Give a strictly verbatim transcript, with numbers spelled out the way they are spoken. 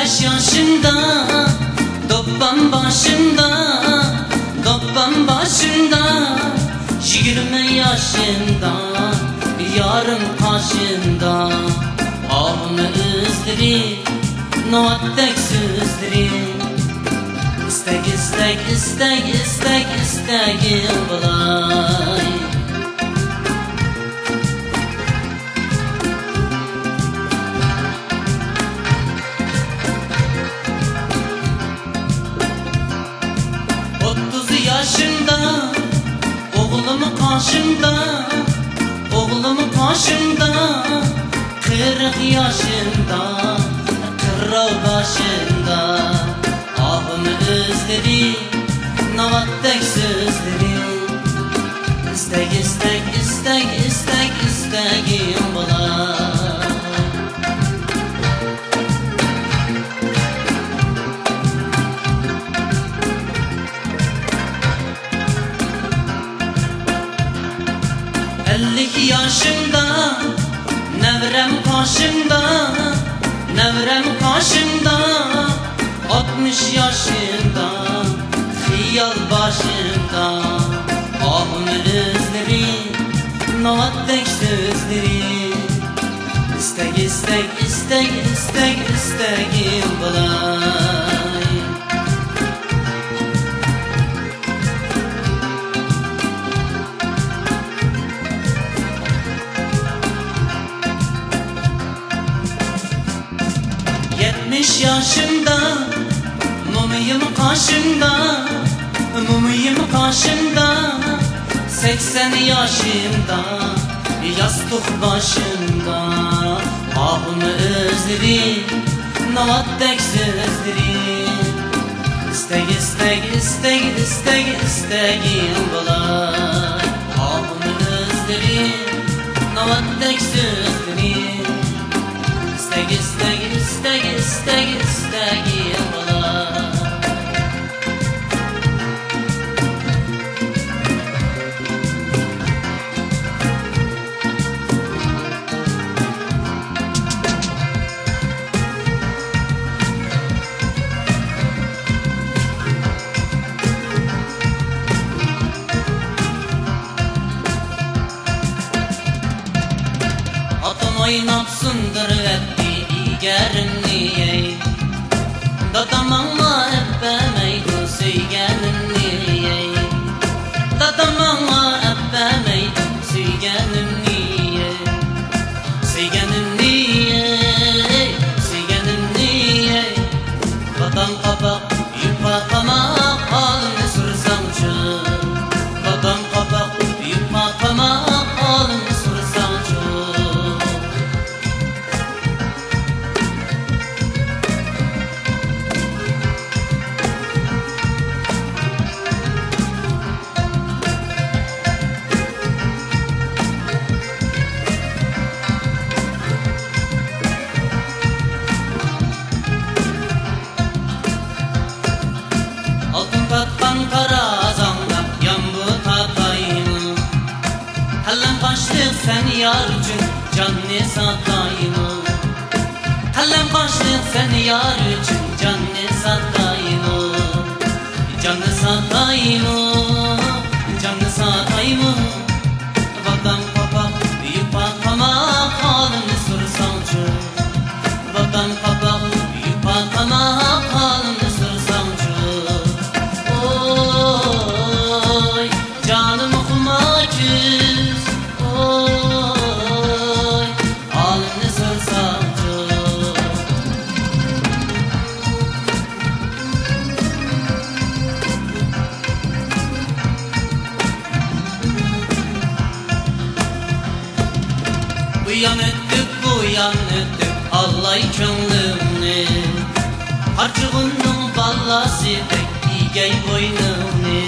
ياشىمدا، دوپپام باشىمدا، دوپپام باشىمدا، يىگىرمە ياشىمدا، يارىم قاشىمدا. ئاھۇم ئۆزلىرى، ناۋاتتەك سۆزلىرى. ئىستەك، ئىستەك، ئىستەك، ئىستەك، ئىستەك بولاي. ئوتتۇز ياشىمدا، ئوغلۇم قاشىمدا، ئوغلۇم قاشىمدا، قىرىق ياشىمدا، قىرراۋ باشىمدا، ئاھۇم ئۆزلىرى، ناۋاتتەك سۆزلىرى. ئىستەك، ئىستەك، ئىستەك، ئىستەك، ئىستەك بولاي. ئەللىك ياشىمدا، نەۋرەم قاشىمدا، نەۋرەم قاشىمدا، ئاتمىش ياشىمدا، خىيال باشىمدا، ئاھۇم ئۆزلىرى، ناۋاتتەك سۆزلىرى. ئىستەك، ئىستەك، ئىستەك، ئىستەك، ئىستەك بولاي. يەتمىش ياشىمدا، مومىيىم قاشىمدا، مومىيىم قاشىمدا، سەكسەن ياشىمدا، ياستۇق باشىمدا، ئاھۇم ئۆزلىرى، ناۋاتتەك سۆزلىرى. ئىستەك، ئىستەك، ئىستەك، ئىستەك، ئىستەك بولاي. ئاھۇم ئۆزلىرى، ناۋاتتەك سۆزلىرى. ئىستەك، ئىستەك، ئىستەك، ئىستەك، ئىستەك بولاي. ئاتام ئويناپ سۇندۇرۇۋەتتى ئىگەرىمنى، ئەي. دادام ماڭا ئەپ بەرمەيدۇ سۆيگەنلىرىمنى، ئەي. دادام ماڭا ئەپ بەرمەيدۇ سۆيگەنلىرىمنى، ئەي. سۆيگەنلىرىمنى، ئەي. سۆيگەنلىرىمنى، ئەي. بادام قاپاق، يۇپا تاماق، ھالىمنى سورىساڭچۇ. بادام قاپاق، يۇپا تاماق، ھالىمنى سورىساڭچۇ. ئالتۇن تارتقان قارازاڭدا يامبۇ تارتايمۇ؟ قەلەم قاشلىق سەن يار ئۈچۈن جاننى ساتايمۇ؟ قەلەم قاشلىق سەن يار ئۈچۈن جاننى ساتايمۇ؟ جاننى ساتايمۇ؟ جاننى ساتايمۇ؟ بادام قاپاق، يۇپا تاماق، ھالىمنى سورىساڭچۇ. بادام قاپاق، يۇپا تاماق، ھالىمنى سورىساڭچۇ. ئوي، جانىم خۇمار كۈز، ئوي، ھالىمنى سورىساڭچۇ. ئۇيان ئۆتۈپ، بۇيان ئۆتۈپ، ئالاي كۆڭلۈڭنى. قارچۇغۇننىڭ بالاسىدەك ئىگەي بوينۇڭنى.